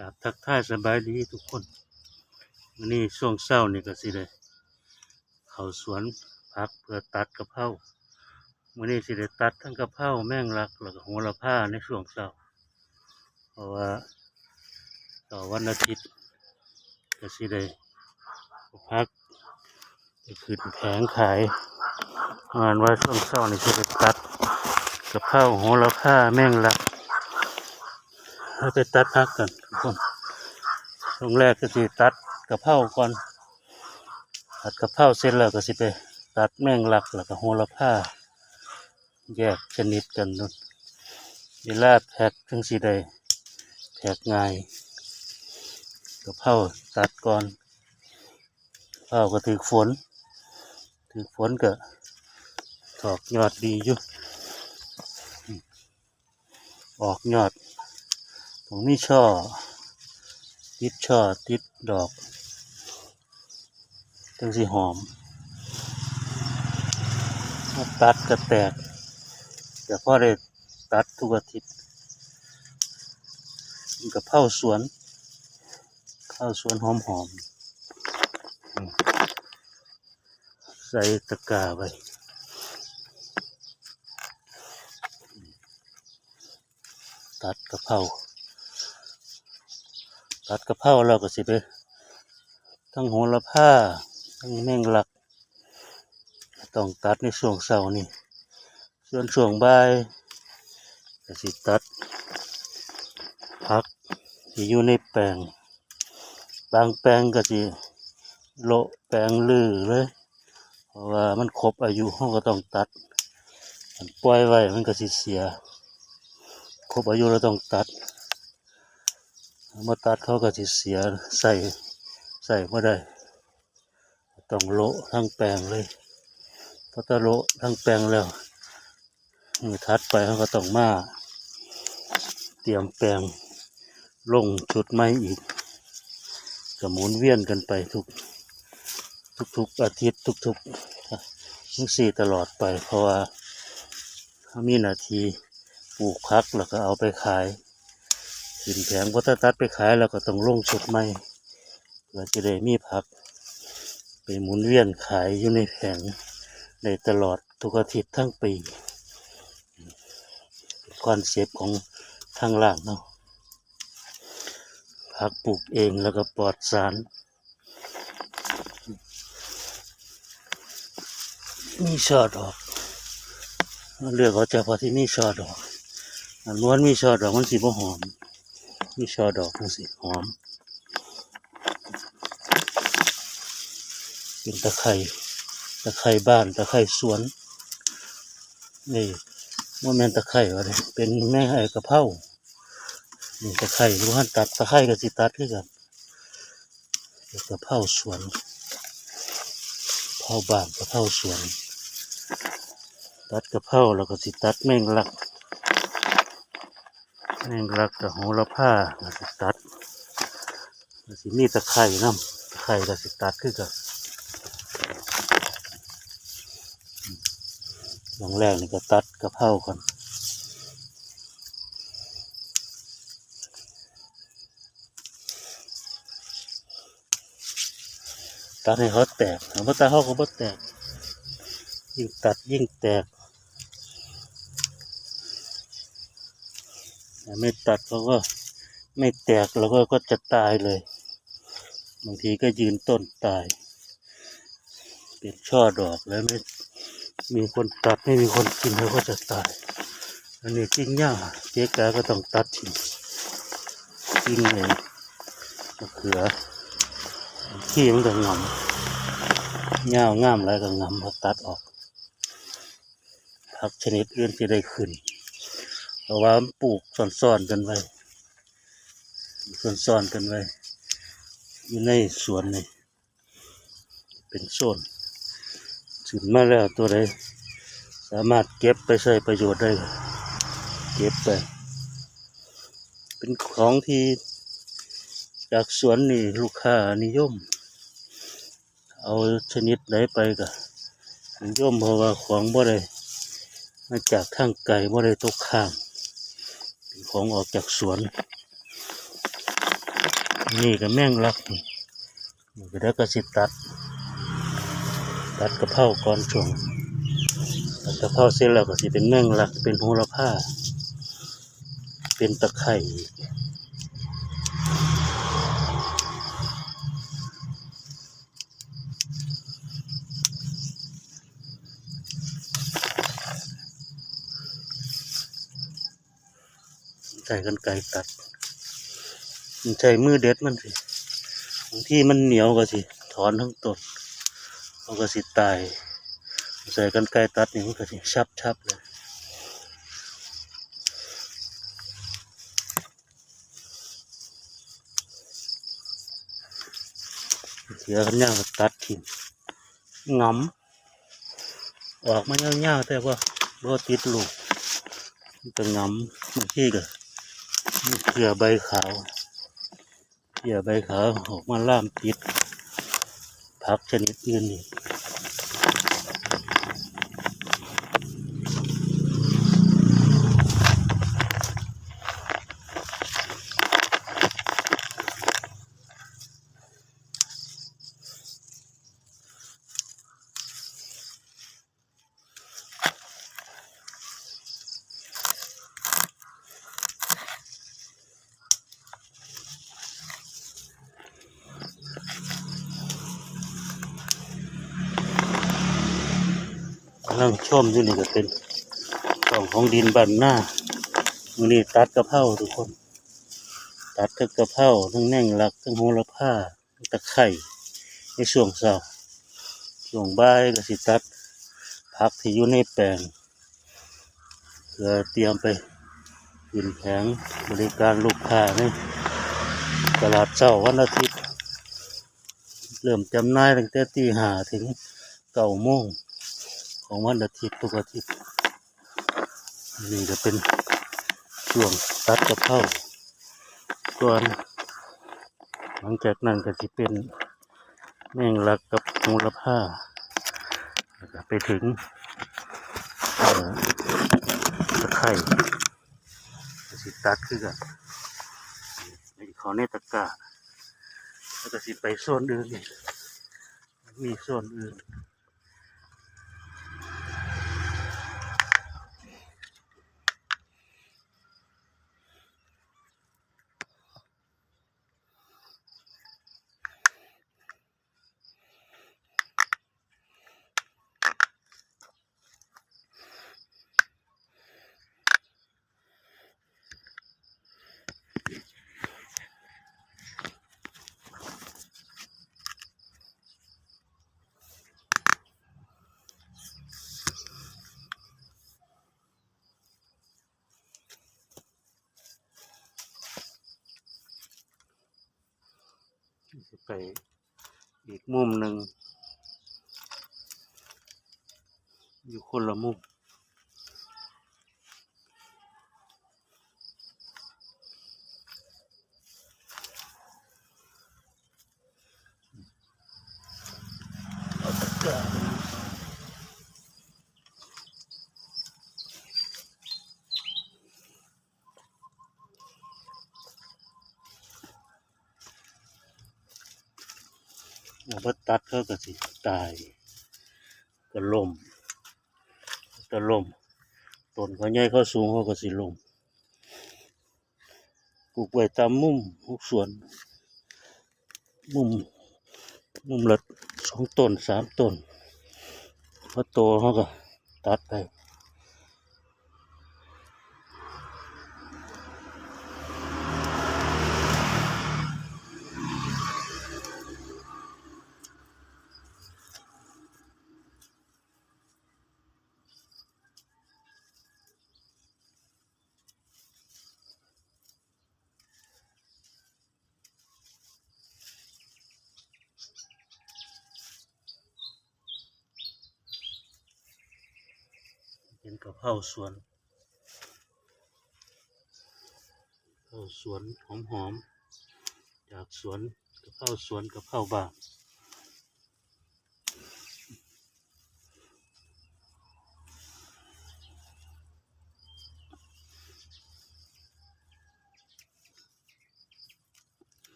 ກາບທັກທາຍສະບາຍດີທຸກຄົນ. ມື້ນີ້ຊ່ວງເຊົ້ານີ້ກໍຊິໄດ້ເຂົ້າສວນຜັກເພື່ອຕັດກະເພົາ. ມື້ນີ້ຊິໄດ້ຕັດທັງກະເພົາ, ແມງລັກ ແລ້ວກໍໂຫລະພາໃນຊ່ວງເຊົ້າ ເພາະວ່າເຊົ້າວັນອາທິດ ກໍຊິໄດ້ເອົາຜັກໄປຂຶ້ນແຜງຂາຍ. ງານວ່າຊ່ວງເຊົ້ານີ້ຊິໄດ້ຕັດກະເພົາ, ໂຫລະພາ, ແມງລັກ. ເຮົາໄປຕັດຜັກກັນທຸກຄົນ. ຊ່ວງແລກກໍຊິຕັດກະເພົາກ່ອນ. ຕັດກະເພົາເສັດແລ້ວກໍຊິໄປຕັດແມງລັກ ແລ້ວກໍໂຫລະພາ ແຍກຊະນິດກັນເນາະ. ເວລາແພັກຈັ່ງຊິໄດ້ແພັກງ່າຍ. ກະເພົາຕັດກ່ອນ. ກະເພົາກໍຖືກຝົນ, ຖືກຝົນກໍຖອກຍອດດີຢູ່. ອອກຍອດ ຕ້ອງມີຊ່ອ, ຕິດຊ່ອ ຕິດດອກ ຈັ່ງຊິຫອມ. ມາຕັດກະແຕກ, ກະພໍໄດ້ຕັດທຸກອາທິດ. ກະເພົາສວນ, ເພົາສວນຫອມໆ. ໃສ່ຕະກາໄວ້. ຕັດກະເພົາ, ຕັດກະເພົາແລ້ວກໍຊິໄປ ທັງໂຫລະພາ ທັງແມງລັກ ຕ້ອງຕັດໃນຊ່ວງເຊົ້ານີ້. ສ່ວນຊ່ວງບ່າຍກໍຊິຕັດຜັກທີ່ຢູ່ໃນແປງ. ບາງແປງກໍຊິໂລະແປງລື້ເລີຍ ເພາະວ່າມັນຄົບອາຍຸ ເຮົາກໍຕ້ອງຕັດ. ຄັນປ່ອຍໄວ້ມັນກໍຊິເສຍ. ຄົບອາຍຸແລ້ວຕ້ອງຕັດ. ບໍ່ຕັດເຂົາກໍຊິເສຍ, ໃຊ້ ໃຊ້ບໍ່ໄດ້. ຕ້ອງໂລະທັງແປງເລີຍ. ພໍຕະໂລະທັງແປງແລ້ວ ມື້ຖັດໄປເຮົາກໍຕ້ອງມາຕຽມແປງລົງຊຸດໃໝ່ອີກ. ກໍໝູນວຽນກັນໄປທຸກ ທຸກໆອາທິດ ທຸກໆ ຈັ່ງຊີ້ຕະຫຼອດໄປ ເພາະວ່າເຮົາມີໜ້າທີ່ປູກຜັກ ແລ້ວກໍເອົາໄປຂາຍ ຂຶ້ນແຜງ. ພໍຕັດ ຕັດໄປຂາຍແລ້ວກໍຕ້ອງລົງຊຸດໃໝ່ ເພື່ອຈະໄດ້ມີຜັກໄປໝູນວຽນຂາຍຢູ່ໃນແຜງໄດ້ຕະຫຼອດທຸກອາທິດທັງປີ. ຄອນເຊັບຂອງທາງຮ້ານເຮົາ ຜັກປູກເອງແລ້ວກໍປອດສານ. ມີຊ່ອດອກ ເລືອກເອົາເຈົ້າພາທີ່ມີຊ່ອດອກ. ອັນບໍ່ມີຊ່ອດອກມັນຊິບໍ່ຫອມ, ມີຊ່ອດອກມັນຊິຫອມ. ເປັນຕະໄຄ ຕະໄຄບ້ານ ຕະໄຄສວນ. ນີ້ບໍ່ແມ່ນຕະໄຄວ່າເດ້ ເປັນແມງ ເອີ ກະເພົາ. ນີ້ຕະໄຄ ບໍ່ທັນຕັດ, ຕະໄຄກໍຊິຕັດຄືກັນ. ກະເພົາສວນ ເພົາບ້ານ ກະເພົາສວນ. ຕັດກະເພົາແລ້ວກໍຊິຕັດແມງລັກ, ແມງລັກກັບໂຫລະພາກໍຊິຕັດ, ກໍຊິມີຕະໄຄນຳ, ຕະໄຄກໍຊິຕັດຄືກັນ. ຢ່າງແລກນີ້ກໍຕັດກະເພົາກ່ອນ. ຕັດໃຫ້ເຂົາແຕກ, ຖ້າບໍ່ຕັດເຂົາກໍບໍ່ແຕກ, ຍິ່ງຕັດຍິ່ງແຕກ. ถ้าไม่ตัดเขาก็ไม่แตก แล้วก็ ก็จะตายเลย, บางทีก็ยืนต้นตาย. เป็นช่อดอกแล้วไม่มีคนตัด ไม่มีคนกิน เขาก็จะตาย. อันนี้กิ่งยาว เกะกะก็ต้องตัดทิ้ง. กิ่งไอ้มะเขือ ขี้มันก็งำ ยาวงามหลายก็งำ เขาตัดออก. ผักชนิดอื่นสิได้ขึ้น เพราะว่ามันปลูกซ้อนๆกันไว้ ซ้อนๆกันไว้ อยู่ในสวนนี่ เป็นโซน ขึ้นมาแล้วตัวใดสามารถเก็บไปใช้ประโยชน์ได้ เก็บไป เป็นของที่จากสวนนี่ลูกค้านิยม เอาชนิดใดไปก็นิยม เพราะว่าของบ่ได้มาจากทางไกล บ่ได้ตกค้าง เป็นของออกจากสวน. ນີ້ກໍແມງລັກ ນີ້ ນີ້ກໍ ດຽວກໍຊິຕັດ ຕັດກະເພົາກ່ອນ ຊ່ວງຕັດກະເພົາເສັດແລ້ວກໍຊິເປັນແມງລັກ ເປັນໂຫລະພາ ເປັນຕະໄຄ ໃຊ້ກັນໄກຕັດ ໃຊ້ມືເດັດມັນຊິ ບາງທີມັນໜຽວກໍຊິຖອນທັງຕົ້ນ ມັນກໍຊິຕາຍ ໃຊ້ກັນໄກຕັດນີ້ມັນກໍຊິຊັບໆເລີຍ ເສຍຄັນຍາວກໍຕັດຖິ້ມ ຫງຳ ອອກມາຍາວໆ ແຕ່ວ່າບໍ່ຕິດລູກ ມັນກໍຫງຳ ບາງທີກໍມີເຄືອໃບຂາວ ເຄືອໃບຂາວອອກມາລາມຕິດຜັກຊະນິດອື່ນອີກ. ກຳລັງຊົມຢູ່ນີ້ກໍເປັນຊ່ອງຂອງດິນບ້ານນາ ມື້ນີ້ຕັດກະເພົາທຸກຄົນ ຕັດທັງກະເພົາ ທັງແມງລັກ ທັງໂຫລະພາ ຕະໄຄ ໃນຊ່ວງເຊົ້າ ຊ່ວງບ່າຍກໍຊິຕັດຜັກທີ່ຢູ່ໃນແປງ ເພື່ອຕຽມໄປຂຶ້ນແຜງບໍລິການລູກຄ້າໃນຕະຫຼາດເຊົ້າວັນອາທິດ ເລີ່ມຈຳໜ່າຍຕັ້ງແຕ່ຕີຫ້າເຖິງເກົ້າໂມງຂອງວັນອາທິດ ທຸກອາທິດ. ອັນນີ້ກໍເປັນຊ່ວງຕັດກະເພົາກ່ອນ ຫຼັງຈາກນັ້ນກໍຊິເປັນແມງລັກກັບໂຫລະພາ ແລ້ວກໍໄປເຖິງ ເອີ ຕະໄຄ ກໍຊິຕັດຄືກັນ ເຂົ້າໃນຕະກ້າ ແລ້ວກໍຊິໄປໂຊນອື່ນອີກ ມີໂຊນອື່ນ. ໄປອີກມຸມໜຶ່ງ ຢູ່ຄົນລະມຸມ. ບໍ່ຕັດເຂົາກໍຊິຕາຍ ກໍລົ້ມ ກໍລົ້ມ ຕົ້ນເຂົາໃຫຍ່ເຂົາສູງ ເຂົາກໍຊິລົ້ມ. ປູກໄວ້ຕາມມຸມ ຫົກສວນ ມຸມ ມຸມລະສອງຕົ້ນ ສາມຕົ້ນ ພໍໂຕເຮົາກໍຕັດໄດ້. ເປັນກະເພົາສວນ ເພົາສວນຫອມໆ ຈາກສວນ ກະເພົາສວນ ກະເພົາບ້ານ. ເ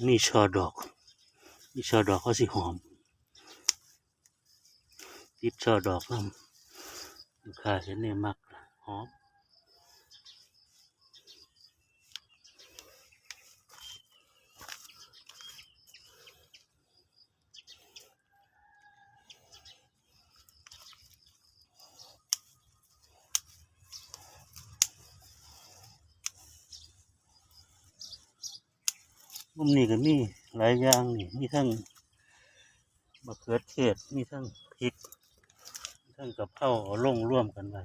ມີຊ່อดอก ມີช่อดอก ເຂົາຊິຫອມ ຕິດຊ່อດອກນຳ ລູກຄ້າເຫັນນີ້ມັກ ຫອມ. ມຸມນີ້ກໍມີຫຼາຍຢ່າງນີ້ ມີທັງມະເຂືອເທດ ມີທັງພິກ ມີທັງກະເພົາ ເອົາລົງລວມກັນໄວ້.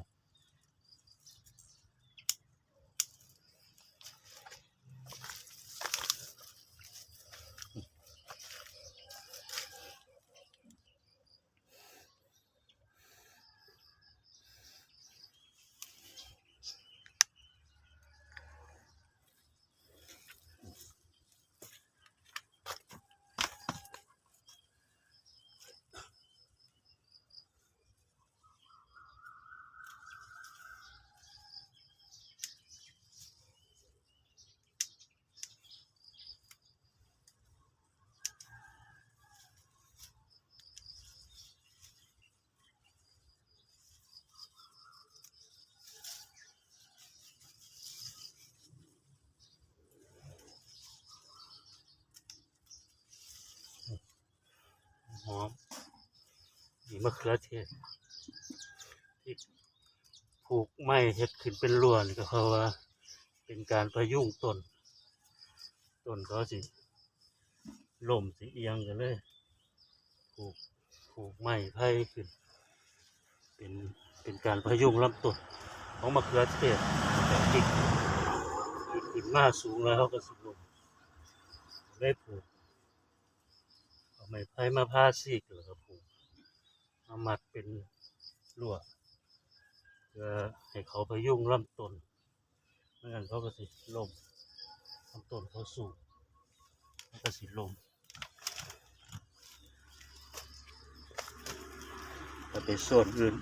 ຫອມ ນີ້ມະເຂືອເທດ ທີ່ຜູກໄມ້ເຮັດຂຶ້ນເປັນຮົ້ວນີ້ ກໍເພາະວ່າເປັນການພະຍຸງຕົ້ນ ຕົ້ນເຂົາຊິລົ້ມຊິອຽງ ກໍເລີຍຜູກ ຜູກໄມ້ໄຜ່ຂຶ້ນ ເປັນ ເປັນການພະຍຸງລຳຕົ້ນຂອງມະເຂືອເທດ ແລ້ວກໍພິກ ພິກຂຶ້ນມາສູງແລ້ວ ເຮົາກໍຊິລົ້ມ ເລີຍຜູກ ເອົາໄມ້ໄຜ່ມາຜ່າຊີກ ແລ້ວກໍຜູກ ມາມັດເປັນຮົ້ວ ເພື່ອໃຫ້ເຂົາພະຍຸງລຳຕົ້ນ ບໍ່ຊັ້ນເຂົາກໍຊິລົ້ມ ລຳຕົ້ນເຂົາສູງ ເຂົາກໍຊິລົ້ມ ກໍໄປໂຊນອື່ນ.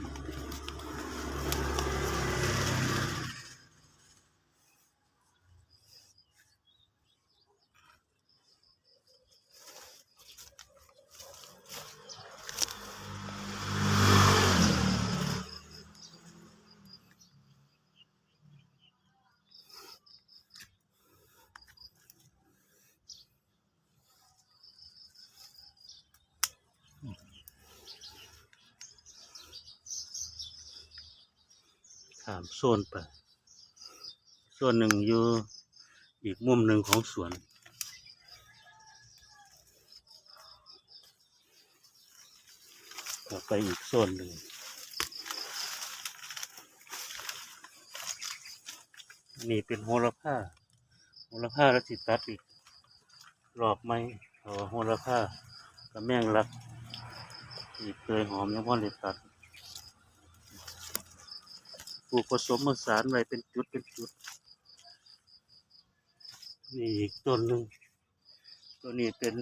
ຂ້າມໂຊນໄປ ໂຊນໜຶ່ງຢູ່ອີກມຸມໜຶ່ງຂອງສວນ ກໍໄປອີກໂຊນໜຶ່ງ ອັນນີ້ເປັນໂຫລະພາ ໂຫລະພາລະຊິຕັດອີກ ລອບໃໝ່ ເພາະວ່າໂຫລະພາກັບແມງລັກ ອີກເຕີຍຫອມຍັງບໍ່ໄດ້ຕັດ ປູກປະສົມປະສານໄວ້ເປັນຈຸດເປັນຈຸດ. ນີ້ອີກຕົ້ນໜຶ່ງ ຕົວນີ້ເປັນ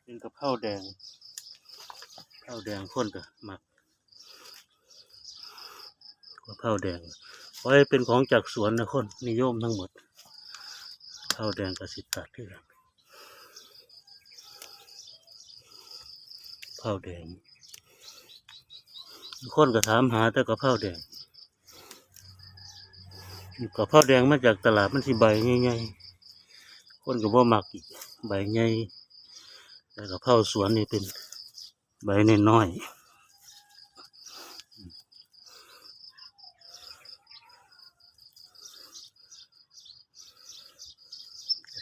ເປັນກະເພົາແດງ ເພົາແດງຄົນກໍມັກ ກະເພົາແດງ ຂໍໃຫ້ເປັນຂອງຈາກສວນນະ ຄົນນິຍົມທັງໝົດ ເພົາແດງກໍຊິຕັດຄືກັນ ເພົາແດງ ຄົນກໍຖາມຫາແຕ່ກະເພົາແດງ ກະເພົາແດງມາຈາກຕະຫຼາດ ມັນຊິໃບໃຫຍ່ໆ ຄົນກໍບໍ່ມັກອີກ ໃບໃຫຍ່ ແຕ່ກະເພົາສວນນີ້ເປັນ ໃບນ້ອຍໆ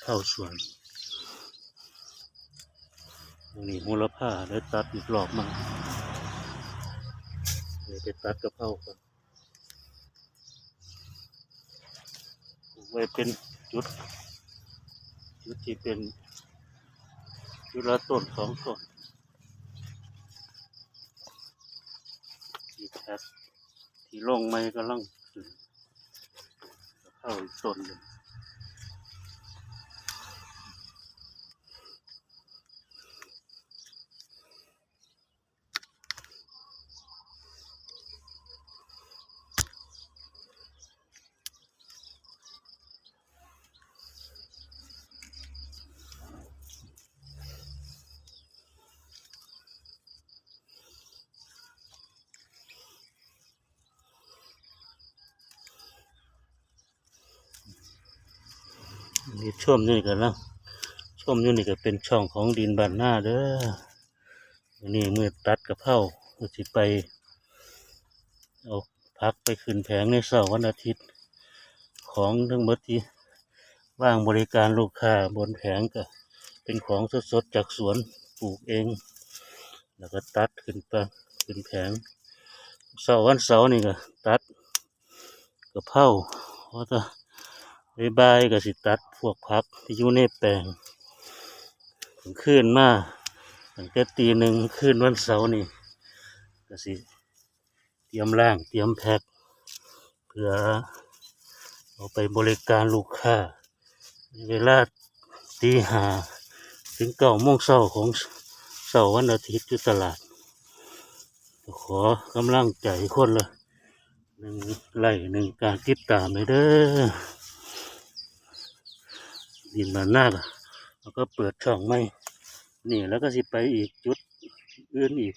ເຂົ້າສວນ ນີ້ໂຫລະພາໄດ້ຕັດອີກລອບໜຶ່ງ ໄດ້ໄປຕັດກະເພົາກ່ອນ. ປູກໄວ້ເປັນຈຸດ ຈຸດທີ່ເປັນຈຸດລະຕົ້ນສອງຕົ້ນ ທີ່ແທກທີ່ລົງໃໝ່ກຳລັງຂຶ້ນ ເຂົ້າອີກຕົ້ນໜຶ່ງ. ເ ນີ້ ຊົມຢູ່ນີ້ກໍນະ ຊົມຢູ່ນີ້ກໍເປັນຊ່ອງຂອງດິນບ້ານນາເດີ. ມື້ນີ້ມື້ຕັດກະເພົາ ກໍຊິໄປເອົາຜັກໄປຂຶ້ນແຜງໃນເຊົ້າວັນອາທິດ. ຂອງທັງໝົດທີ່ວາງບໍລິການລູກຄ້າບົນແຜງ ກໍເປັນຂອງສົດໆຈາກສວນ ປູກເອງ ແລ້ວກໍຕັດຂຶ້ນໄປ ຂຶ້ນແຜງ. ເຊົ້າວັນເສົານີ້ກໍຕັດ ກະເພົາ ພໍຕະ ບ່າຍໆກໍຊິຕັດພວກຜັກທີ່ຢູ່ໃນແປງ. ກາງຄືນມາ ຕັ້ງແຕ່ຕີໜຶ່ງຄືນວັນເສົານີ້ ກໍຊິຕຽມລ້າງ ຕຽມແພັກ ເພື່ອເອົາໄປບໍລິການລູກຄ້າ ໃນເວລາຕີຫ້າເຖິງເກົ້າໂມງເຊົ້າຂອງເຊົ້າວັນອາທິດຢູ່ຕະຫຼາດ. ຂໍກຳລັງໃຈຄົນລະໜຶ່ງໄລ້ ໜຶ່ງການຕິດຕາມໃຫ້ເດີ. ດິນບ້ານນາ ແລ້ວກໍເປີດຊ່ອງໃໝ່ນີ້ ແລ້ວກໍຊິໄປອີກຈຸດອື່ນອີກ